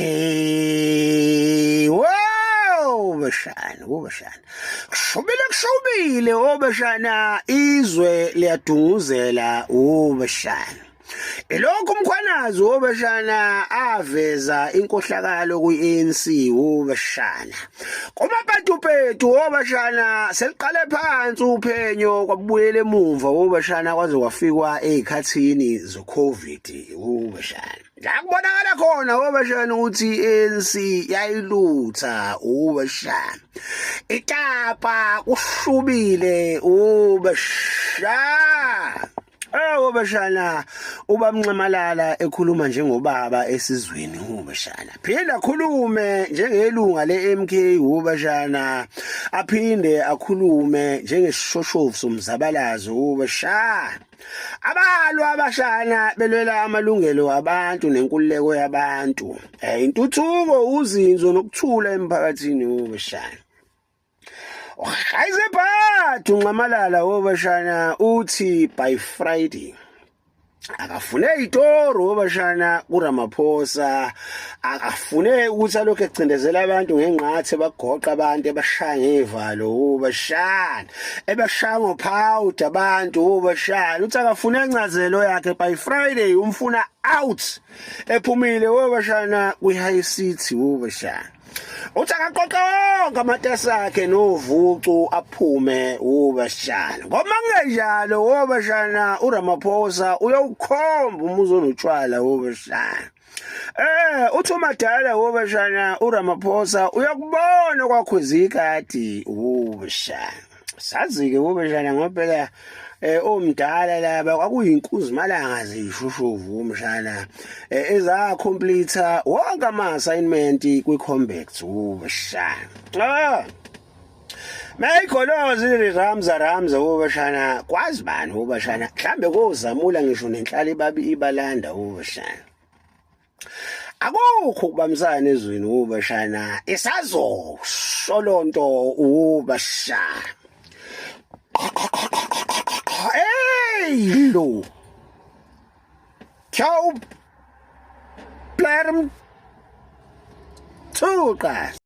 Hey, wow, bashana, bashana. Kushubile kushubile, obashana izwe liyadunguzela, obashana. Elokhu uMkhwanazi wobashana aveza inkohlakalo kwi-ANC wobashana. Kumapatupetu wobashana seliqale phansi uphenyo kwabuyela emumva wobashana kwaze kwafikwa ezikhathini zo-COVID wobashana. La kubonakala khona wobashana ukuthi i-ANC yayilutha wobashana. Ikapa kushubile wobashana. Ewu bashana ubamnxamalala ekhuluma njengobaba esizweni ubashana. Phinde akhulume njengelunga leMK ubashana. Aphinde akhulume njengesishoshovu somzabalazo ubashana. Abalwa abashana belwela amalungelo abantu nenkululeko yabantu. Eh intuthuko uzinzo nokuthula emphakathini ubashana. Hayizebhathu Nxamalala wobashana uthi by Friday akafune itoro wobashana kuRamaphosa akafune ukuthi alokhu ecindezela abantu ngengqathe bagoqa abantu ebashaya ngevalo wobashana ebashaya ngophawuda abantu wobashana uthi akafune incazelo yakhe by Friday umfuna out ephumile wobashana kwi-high city wobashana Uthi akaqoqe wonke amatasi akhe novucu aphume ubashana. Ngoba kungenjalo ubashana uRamaphosa uyawukhomba umuzi onotshwala ubashana. Eh uthi umadala ubashana uRamaphosa uyakubona kwakhweza ikati ubashana. Sazi-ke ubashana ngoba phela eh omdala laba kwakuyinkuzimalanga zishushuvu umshana eh, eza complete wonke ama assignment kwi combat ubashana ah Mayigolozi Ramza Ramza ubashana kwazi bani ubashana mhlambe kozamula ngisho nenhlala ibabi ibalanda ubashana Akukho ukubambisana ezweni ubashana isazosho lonto ubashana. Hey lo. Ciao. Blerm. Tukas.